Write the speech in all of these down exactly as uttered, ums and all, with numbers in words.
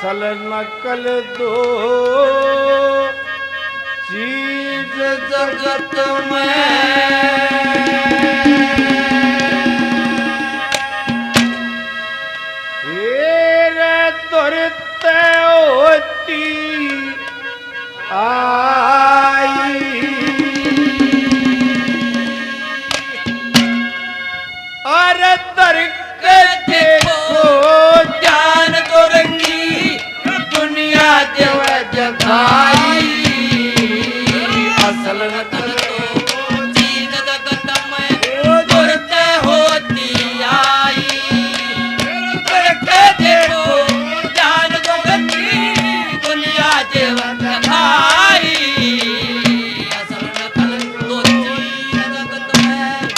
असल नकल दो चीज जगत में। फिर तुरत होती आई। अरे धर के देखो ज्ञान दुरंगी, दुनिया देव दिखाई। असल नकल तो चीज जगत में तुरत होती आई। धर के देखो ज्ञान दुरंगी, दुनिया देव दिखाई। असल नकल तो चीज जगत में।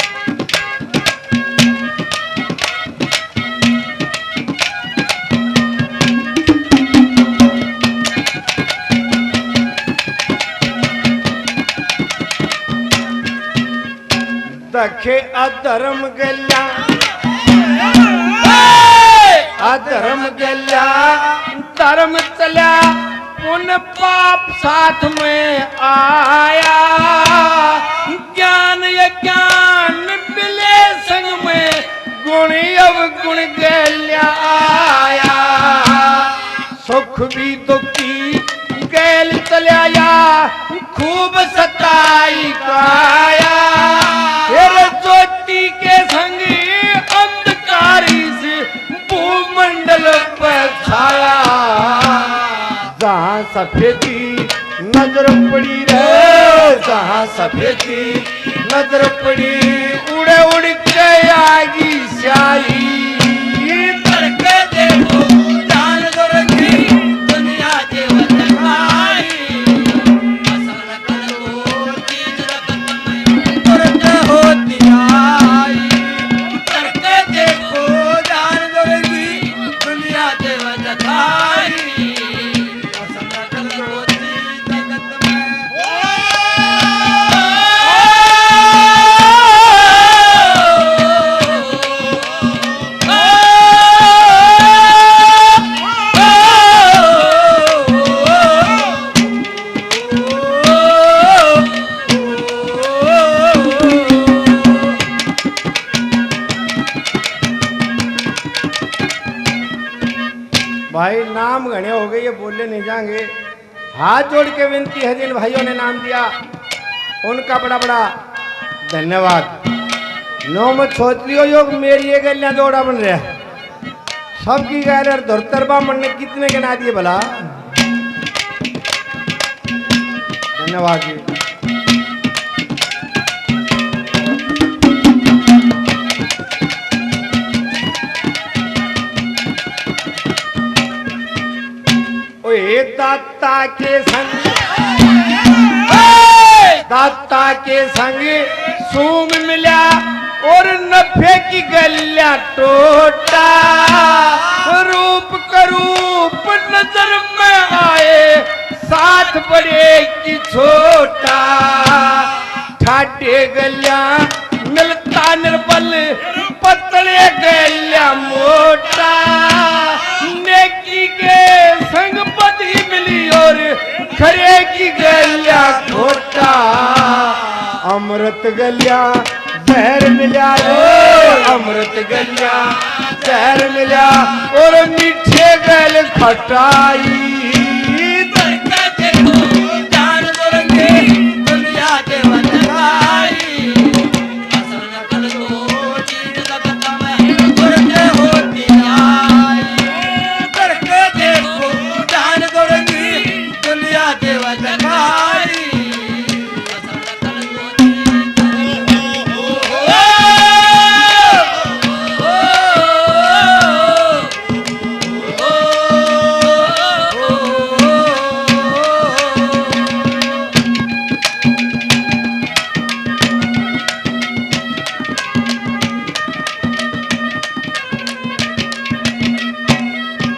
दखे अधर्म गल्या, अधर्म गल्या, धर्म चल्या, पुन पाप साथ में आया। ज्ञान अज्ञान मिले संग में, गुण अवगुण गल्या आया। सुख भी दुखी गैल चल्याया, खूब सताई काया। फिर ज्योति के संग अंधकार इस भूमंडल पर छाया। जहाँ सफेदी नजर पड़ी रे, जहाँ सफेदी नजर पड़ी, उड़े उड़ के आगी स्याही। करके देखो जान दुरंगी, दुनिया देव दिखाई। असल नकल तो चीज जगत में तुरत होती आई। करके देखो जान दुरंगी, दुनिया देव दिखाई। भाई, नाम घणे हो गए, ये बोले नहीं जाएंगे। हाथ जोड़ के विनती है, जिन भाइयों ने नाम दिया, उनका बड़ा बड़ा धन्यवाद। नो मत सोच लियो, यो मेरी ये गलियां जोड़ा बन रहा है। सबकी गैल और धुरतर बामण ने कितने गिना दिए भला? धन्यवाद जी। ओए दाता के संग, दाता के संग सूम मिला और नफे की गल्या टोटा। रूप करूप नजर में आए, साथ बड़े की छोटा। ठाटे गल्या मिलता निर्बल, पतले गल्या मोटा। नेकी के संग बदली मिली और खरे की गल्या खोटा। अमृत गल्या जहर मिला रे, अमृत गल्या जहर मिला और मीठे गल खटाई। धरके देखो जान दुरंगी, दुनिया देव दिखाई। असल नकल तो चीज जगत में तुरत होती आई। धरके देखो जान दुरंगी, दुनिया देव दिखाई।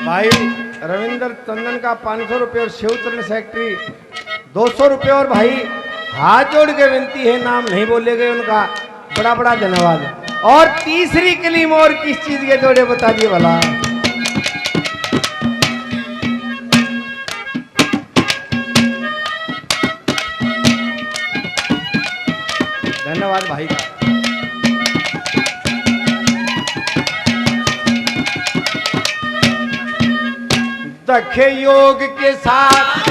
भाई रविंद्र टंडन का पाँच सौ रुपये और शिवचरण सेक्रेटरी दो सौ रुपये और भाई हाथ जोड़ के विनती है, नाम नहीं बोले गए उनका, बड़ा बड़ा धन्यवाद। और तीसरी कलीम और किस चीज के जोड़े बता दिए भला? धन्यवाद भाई का। दखे योग के साथ,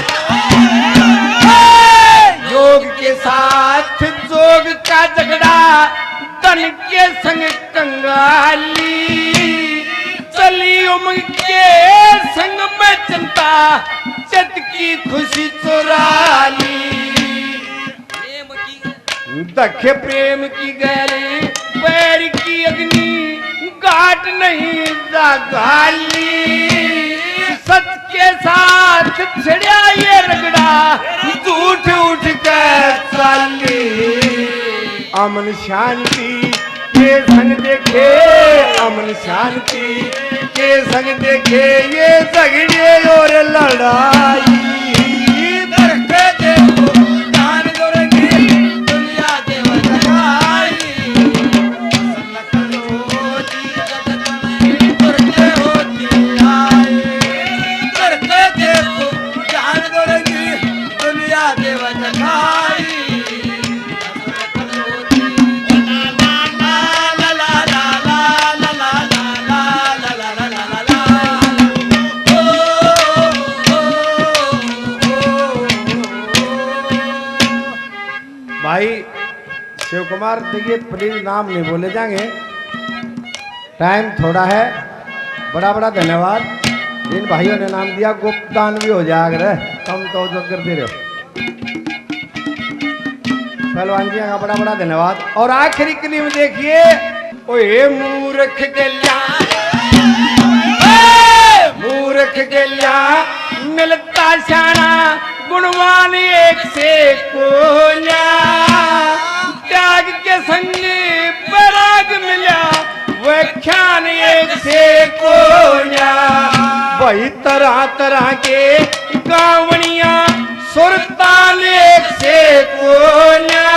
योग के साथ जोग का झगड़ा, धन के संग कंगाली। चली उम्र के संग में चिंता, चित की खुशी चुरा ली। दखे प्रेम की गैली, बैर की अग्नि, घाट नहीं जागाली। सच के साथ छिड़या ये रगड़ा, झूठ उठ के चाली। अमन शांति के संग देखे, अमन शांति के संग देखे ये झगड़े और लड़ाई। धरते देखो, जान दो रंगी, दुनिया देव जगाई। संगत लो जी जगत में, करते हो जी आए। धरते देखो, जान दो रंगी, दुनिया देव जगाई। भाई शिव कुमार, देखिए, प्लीज नाम नहीं बोले जाएंगे, टाइम थोड़ा है। बड़ा बड़ा धन्यवाद जिन भाइयों ने नाम दिया, गुप्त दान भी हो जाया करे, कम तो जो कर दे रहे हो। पहलवान जी का बड़ा बड़ा धन्यवाद। और आखिरी कली में देखिए, ओए मूर्ख गल्या, ए मूर्ख गल्या, मिलता शाना गुणवान एक से कोन्या। त्याग के संग बैराग मिल्या, व्याख्यान एक से कोन्या। भाई तरह तरह के गावनिया, सुरताल एक से कोन्या।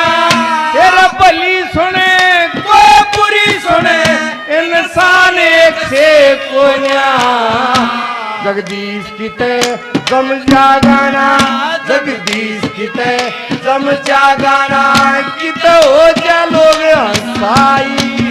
तेरा भली सुने, कोई बुरी सुने, इंसान एक से कोन्या। जगदीश किते जम जागाना, जगदीश किते जम जागाना, किते हो जा लोग हंसाई।